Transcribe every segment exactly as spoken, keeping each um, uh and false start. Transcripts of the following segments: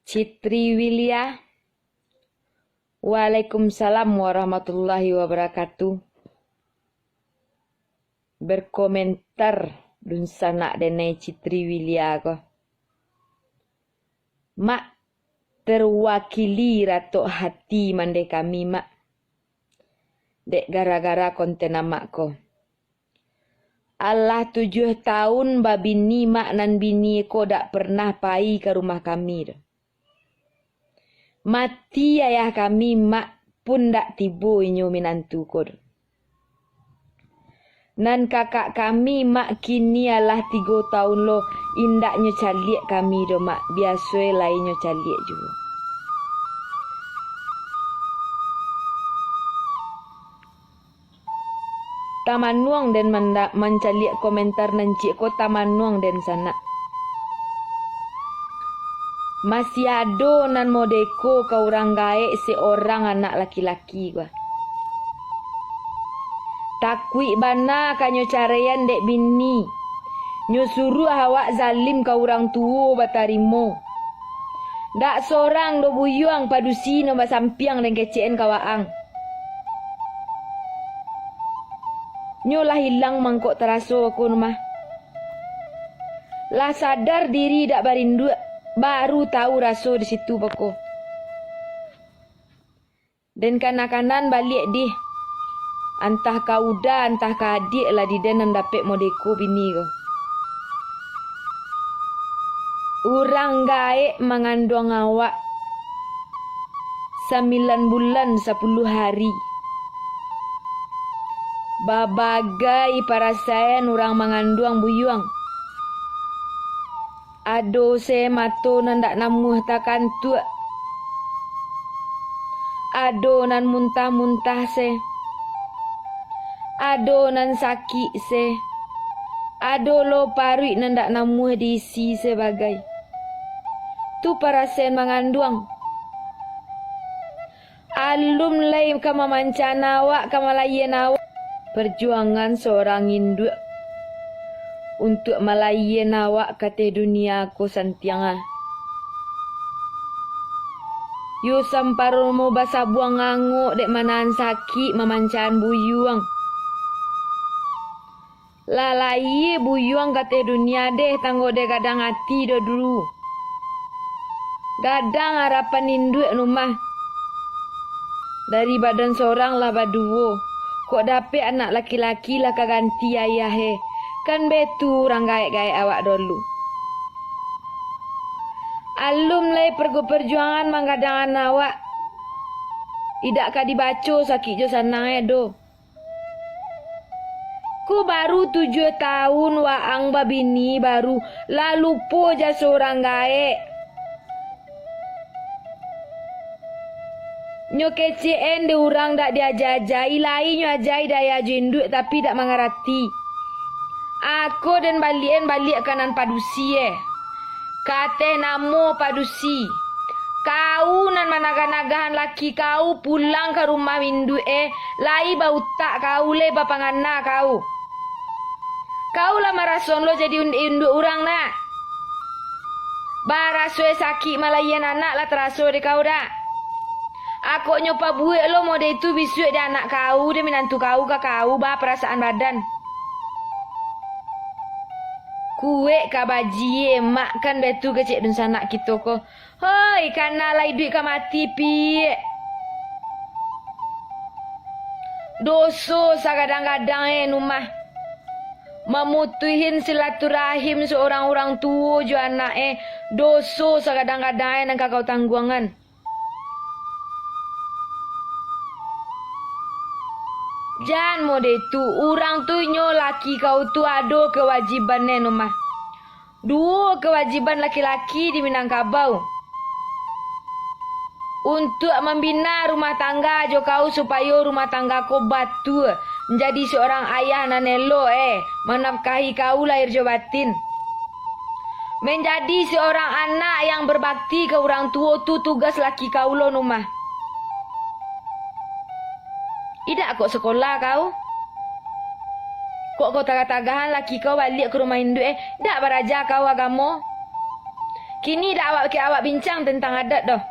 Citri Wilia. Waalaikumsalam warahmatullahi wabarakatuh. Berkomentar dunsanak denai Citri Wilia ko. Mak, terwakili ratok hati mandeh kami, Mak. Dek gara-gara konten Amak ko. Alah tujuah taun babini, Mak, nan bini ko dak pernah pai ka rumah kami doh. Mati ayah kami, Mak, pun dak tibo inyo minantu ko doh. Nan kakak kami, Mak, kini alah tigo taun lo indak nyo caliak kami doh, Mak. Biaso e lai nyo caliak juo. Tamanuang den manda-, mancaliak komentar nan ciek ko, tamanuang den sanak. Masih ado nan modeko ka urang gaek seorang anak laki-laki ko. Takuik bana ka nyo caraian dek bini. Nyo suruah awak zalim ka urang tuo batarimo. Dak sorang doh buyuang padusi nan basampiang den kecek-an ka waang. Nyo lah ilang mangkok taraso ko mah. Lah sadar diri dak barinduak, baru tau raso di situ beko. Den kana-kanan baliak dih. Antah ka uda, antah ka adiak lah di den nan dapek modeko bini ko. Urang gaek manganduang awak sambilan bulan sapuluah hari. Babagai parasaian urang manganduang buyuang. Ado se mato nan dak namuah takantuak. Ado nan muntah-muntah se. Ado nan sakik se. Ado lo paruik nan dak namuah diisi se bagai. Tu parasaian manganduang. Alun lai ka mamancaan awak, ka malayiekan awak. Parjuangan saurang induak untuak malayiekan awak ka ateh dunia ko santiang ah. Yo samparo mo basabuang angok dek manahan sakik mamancaan buyuang. Lah layie buyuang ka ateh dunia deh, tanggo deh gadang ati doh dulu. Gadang arapan induak nu mah. Dari badan sorang lah baduo, kok dapek anak laki-laki lah ka ganti ayah e. Kan baitu urang gaek-gaek awak dulu. Alun lai pergu-, perjuangan manggadangan awak. Idak ka dibaco sakik jo sanang e doh. Ko baru tujuah taun waang babini baru, lah lupo jaso urang gaek. Nyo kecek-an dek urang dak diaja-ajai, lai nyo ajai dek ayah jo induak tapi dak mangarati. Ako den baliak-an baliak ka nan padusi e. Ka ateh namo padusi. Kau nan managah-nagahan laki kau pulang ka rumah induak e, lai bautak kau, lai bapangana kau. Kau lah maraso lo jadi un-, induak urang nak? Baraso e sakik malayiekan anak lah taraso dek kau dak? Akoknyo pabuek lo mode tu bisuak dek anak kau, dek minantu kau, ka kau baparasaan badan. Kuek ka bajie mak kan baitu kecek dunsanak kito ko. Hoi, kana lah iduik ka mati, piak. Doso sagadang-gadang e nu mah. Mamutuihin silaturahim seorang urang tuo jo anak e, doso sagadang-gadang e nan ka kau tangguangan. Jan mode tu, urang tu inyo laki kau tu ado kewajiban e nu mah. Duo kewajiban laki-laki di Minangkabau. Untuak mambina rumah tangga jo kau supayo rumah tangga ko batua, manjadi seorang ayah nan elok e, manafkahi kau lahir jo batin. Manjadi seorang anak yang berbakti ka urang tuo tu tugas laki kau lo nu mah. Idak kok sekolah kau? Kok kau tagah-tagahan laki kau baliak ka rumah induak e, dak baraja kau agamo? Kini dak awak kek awak bincang tentang adat doh.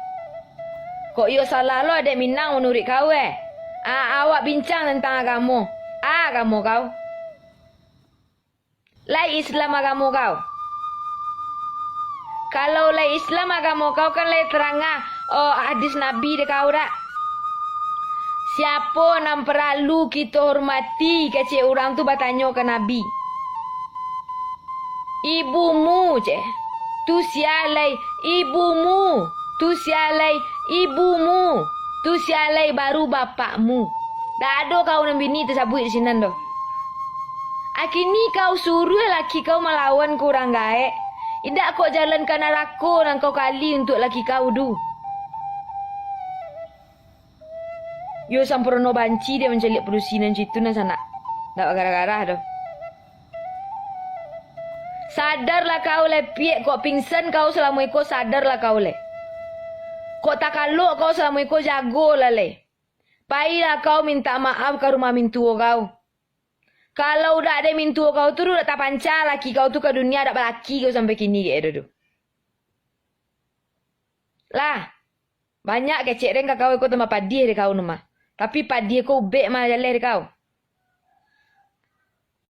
Kok iyo salah lo adat Minang manuruik kau, eh? A, awak bincang tentang agamo. A, agamo kau? Lai Islam agamo kau? Kalau lai Islam agamo kau, kan lai tarangah, oh, hadis Nabi dek kau dak? Siapo nan paralu kito hormati, kecek urang tu batanyo ka Nabi. Ibumu, ceh. Tu sia lai ibumu. Tu sia lai ibumu. Tu sia lai baru bapakmu. Dak ado kau nan bini tasabuik di sinan doh. A kini kau suruah laki kau malawan ka urang gaek. Indak kok jalan ka narako nan kau kali untuak laki kau tu. Yo samprono banci dek mancaliak padusi nan citu nan sanak. Dak bagarah-garah doh. Sadarlah kau lai, Piak, kok pingsan kau salamo iko, sadarlah kau lai. Kok takalok kau salamo iko, jagolah lai. Pailah kau mintak maaf ka rumah mintuo kau. Kalau dak dek mintuo kau tu, dak tapanca laki kau tu ka dunia, dak balaki kau sampai kini, kek Edo tu. Lah, banyak kecek den ka kau iko, tambah padiah dek kau nu mah. Tapi padiah ko ubek mah jaleh dek kau.